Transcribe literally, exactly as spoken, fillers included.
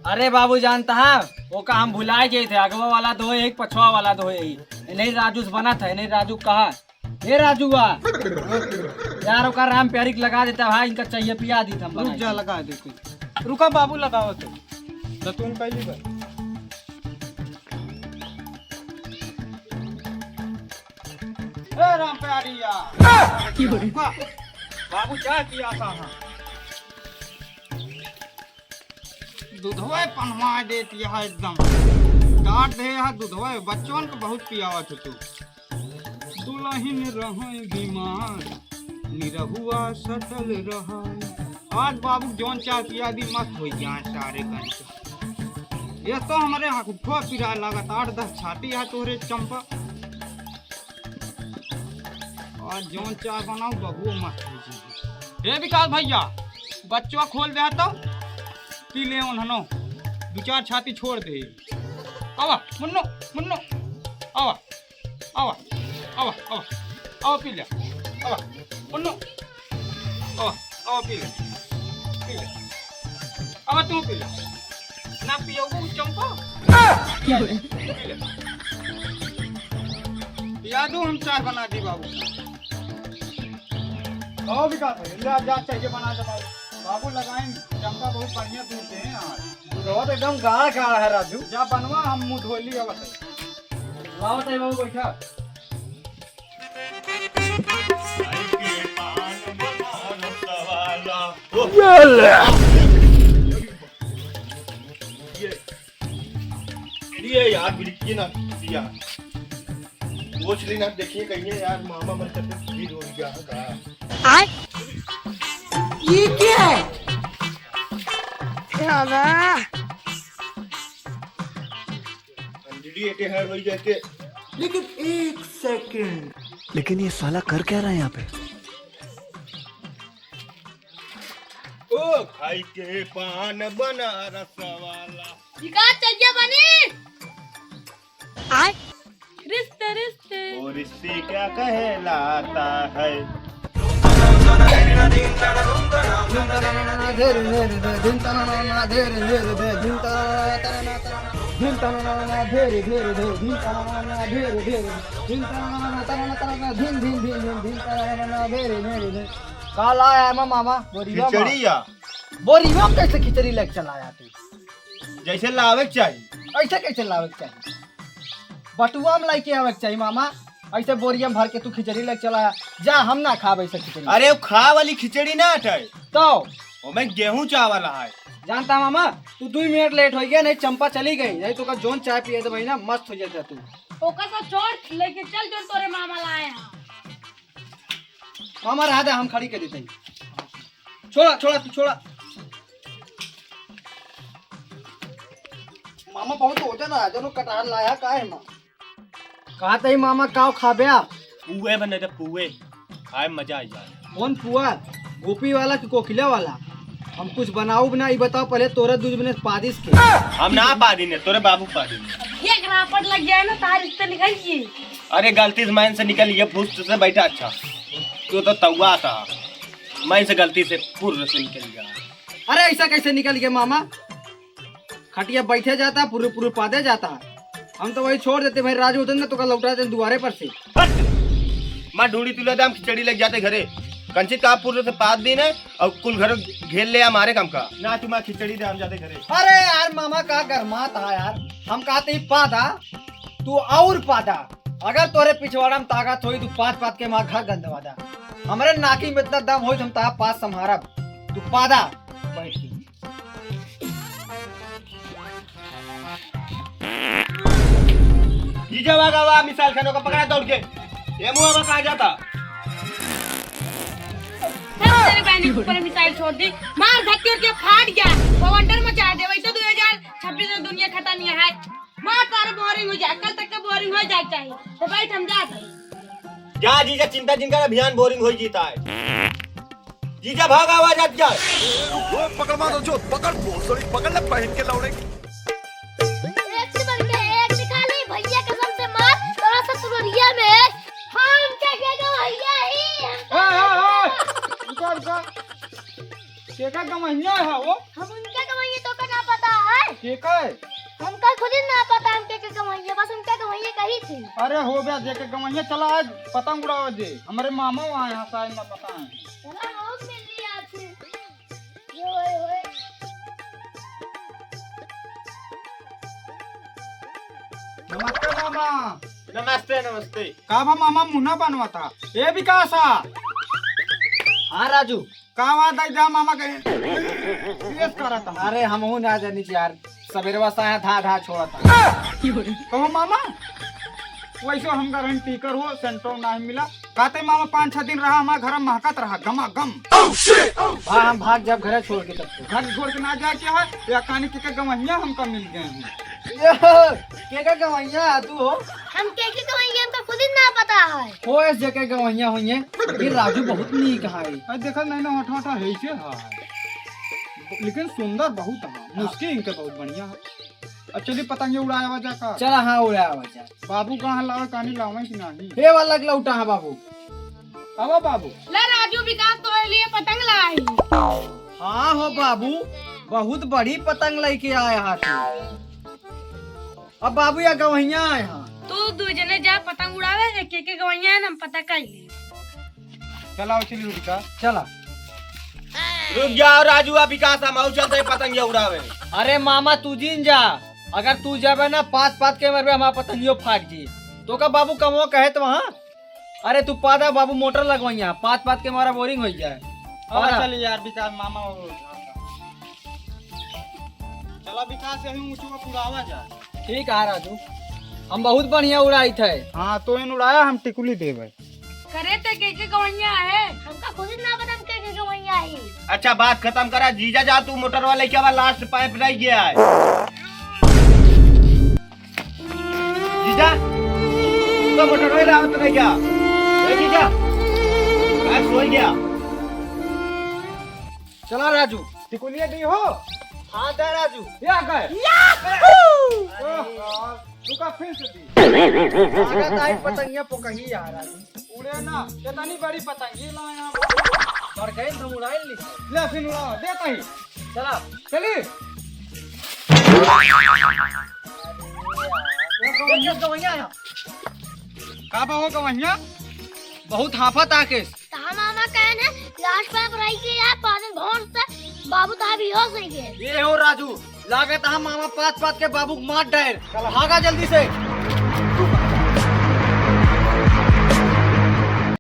अरे बाबू, जानता है, ओका हम भुलाए गए थे, अगवा वाला दो है, एक पछवा वाला दो है, यही। नहीं राजू से बनत है, नहीं राजू कहा, "हे राजूआ, यार, ओका राम प्यारी के लगा देता भाई, इनका चाहिए, पिया दी हम रुक बनाई।" जा, लगा दे तू। रुका बाबू, लगाओ तो। तो तुम पहली बार। ए राम प्यारी यार। रुका। बाबू चाय पिया था, हाँ। दूधवे पनवा देत यह एकदम। डांट दे यह दूधवे, बच्चों को बहुत पियावत है तू। दुलहिन रहै बीमार, निरहुआ सटल रहै। आज बाबू जौन चाय पिया दी, मस्त होइ जाए सारे कन के। ये तो हमरे हकुठो पिराए लागत, आठ दस छाती है तोहरे चंपा। आज जौन चाय बनाऊ, बबुओ मस्त होइ जाए। हे विकास भैया, बच्चवा खोल दे तो पी ले उन्हनो, दो चार छाती छोड़ दे। आवा मुन्नो, मुन्नो, आवा। आवा, आवा, आवा, आवा पी ले, आवा, मुन्नो, आवा, आवा पी ले, पी ले, आवा तू पी ले, ना पियोगो चंपा, पी ले, पिया दो, हम चाय बना दी बाबू। आओ विकास भाई, ले जा, चाहिए बना दे बाबू। बाबू लगाइन, चंपा बहुत बढ़िया दूध दे हैं यार। दूधवा तो एकदम गाढ़ गाढ़ है राजू। जा बनवा, हम मुँह धो ली अब। लाओ ताई बाबू बैठा। ये ले। ये, ये यार, बिल्कुल ना दिया। सोच लेना, देखिए कहीं यार, मामा मर करके भीड़ हो गया का। आय? ये क्या है? क्या बा? अंजलि एके हर होई जाके। लेकिन एक सेकंड। लेकिन ये साला कर क्या रहा है यहाँ पे? ओ खाई के पान बनारस वाला। विकास चलिया बनी। आय। रिश्ते रिश्ते। और रिश्ते क्या कहलाता है? का लाया है मामा? बोरिया में। खिचड़ी या? बोरिया में कैसे खिचड़ी लेके चला आया तू? जैसे लावे के चाही। ऐसे कैसे लावे के चाही? बटुआ में लाइके आवे के चाही मामा। ऐसे बोरिया में भर के तू खिचड़ी लेके चला आया। जा, हम ना खाब ऐसे खिचड़ी। अरे, वो खा वाली खिचड़ी ना हटे। तो? ओमे गेहूं चावल है। जानता मामा, तू दो मिनट लेट हो गया, नहीं चंपा चली गई, नहीं तो का जोन चाय पिए तो भाई ना मस्त हो जाता तू। ओकर से छोड़, लेके चल जो तोरे मामा लाए हैं। मामा रहा दे, हम खड़ी कर देते हैं। छोड़ा, छोड़ा, तू छोड़ा। मामा बहुत वजन है, जनो कटहल लाया, का है माँ? कहा तही मामा, काव खाबे आ? पुए बने थे, पुए। खाए में मजा आ जाए। कौन पुआ? गोपी वाला कि कोकिला वाला? हम कुछ बनाउब ना, ई बताओ पहले तोरा दूज बने पादिस के। हम ना पादी ने, तोरे बाबू पादी ने। ये रापट लग गया है ना, तार इससे निकल गई। अरे गलती से माइन से निकल गया, फुर्सत से बैठा। अच्छा, तू तो तौआ था, माइन से गलती से फुर्र से निकल गया। अरे ऐसा कैसे निकल गया मामा? खटिया बैठे जाता, पूरे पूरे पादे जाता। हम तो वही छोड़ देते भाई, राजू उतन तो का लौटा देते दुआरे पर से। हट! माँ ढूंढी तुले दाम खिचड़ी लग जाते घरे। कंचित का पूरे से पाद दिन है और कुल घर घेर ले हमारे काम का। ना तू माँ खिचड़ी दे हम जाते घरे। अरे यार मामा का गरमात हा यार, हम कहते ही पादा, तू और पादा। अगर तोरे पिछवाड़ा में ताकत होई, तू पाद पाद के हमार घर गंदवा दा। हमरे नाकी में इतना दम होई, हम तारा पाद संभारब। तू पादा बैठ के। जीजा वाह वाह, मिसाइल खानों का पकड़ा दौड़ के। ये मुआ में कहाँ जाता? सब तेरे बहनी के ऊपर मिसाइल छोड़ दी, मार धक्के के फाट गया, बवंडर मचा दे। वैसे दो हजार छब्बीस में दुनिया खत्म ही है। मार तारे बोरिंग हो जाए, कल तक का बोरिंग हो जाए चाहिए। तो बैठ हम जाते हैं। जा जीजा, चिंता जिन कर, अभियान बोरिंग हो जीता है। जीजा भाग, आवाज आत जाए। ओ, पकड़ मारो जो, पकड़ भोसड़ी, पकड़ ले पहन के लौड़े। एक से बढ़ के एक निकाली, भैया कसम से मार, तोरा ससुररिया में। हम के के गवैया ही, हम ए, ए, ए, रुका, रुका। के का गवैया है वो? हम उनके गवैया तो का ना पता है। के का है? हमका खुद ही ना पता हम के के गवैया, बस हमका गवैया कही थी। अरे हो बे, जे के गवैया चला आज पतंग उड़ावे जे। हमरे मामा वहाँ यहाँ शायद ना पता है। चला हम मिल रही आपसे। ये होए होए। नमस्ते मामा। नमस्ते, नमस्ते। का बा मामा, मुन्ना बनवा था? ए विकासा। हाँ राजू। का बात है जा मामा के? Yes करत हम। अरे हमहू ना जानी यार, सबेरवा साया धा धा छोड़ता। कहो मामा, वैसे हम गारंटी कर हो, सेंटो नाही मिला। कहते मामा पाँच छह दिन रहा हमारे घर में महकत रहा, गमा गम। भा हम भाग जब घरे छोड़ के तब तो। घर छोड़ के ना जाए के है, या कहानी के, के गवैया हमका मिल गए हैं। यो, के का गवैया है तू हो? हम के के गवैया, हमका खुद ही ना पता है। हो एस जे के गवैया होइए, ये राजू बहुत नीक है। अरे देखा नहीं ना, हटा हटा है इसे है। लेकिन सुंदर बहुत है, मुस्की इनके बहुत बढ़िया है। अब चलिए पतंगे उड़ाया जा का। चला हाँ उड़ाया जा। बाबू कहाँ लावे, कहानी लावे कि नहीं? हे वाला लौटा है बाबू। आवा बाबू। ले राजू, विकास तोरे लिए पतंग लाई। हाँ हो बाबू, बहुत बड़ी पतंग लेके आया है तू। अब बाबू या गवैया आए हैं। तू दू जने जा पतंग उड़ावे, एक एक गवैया है, हम पता कर ली। चला उछली उड़का। चला। रुक जाओ राजू, अब विकास हम आऊ चलते हैं पतंग उड़ावे। अरे मामा तू जिन जा, अगर तू जाबे ना पात पात के मरबे हमारा पतंगियो फाट जी। तो का बाबू कमो कहे तो वहाँ अरे तू पादा बाबू मोटर लगवइया, पात पात के मारा बोरिंग होइ जाए। हाँ, पादा। चल यार, विकास मामा हो। चला विकास, यही ऊँचो पर उड़ावा जा। ठीक है राजू, हम बहुत बढ़िया उड़ाई थे। हाँ, तो इन उड़ाया, हम टिकुली देबे। करे ते के के गवैया है? हमका खुद ही ना पता हम के के गवैया है। अच्छा, बात खतम करा, जीजा जा तू मोटर वाले के बाद लास्ट पाइप रह गया है। जीजा, तू तो मोटरवे लावत नहीं क्या? ए जीजा, आज सोई गया। चला राजू, टिकुलिया दी हो? हाँ, दे राजू। ये आ गए। याहू! ओह, रुका फिर से दी। अरे ताई पतंगिया पोकही आ राजू। उड़े ना, कितनी बड़ी पतंगी लाए हम। बड़ गए, हम उड़ाए ली। ले फिर उड़ाओ, दे ताई। चला। चली। ये गवैया आया। का बा हो गवैया? बहुत हाफत आके। तहा मामा कहन है, लास्ट पाइप रही के यार, पादन भौंस से बाबू तहा बेहोश हो गए। ये हो राजू, लागत है मामा पात पात के बाबू को मार डायल। भागा जल्दी से। तू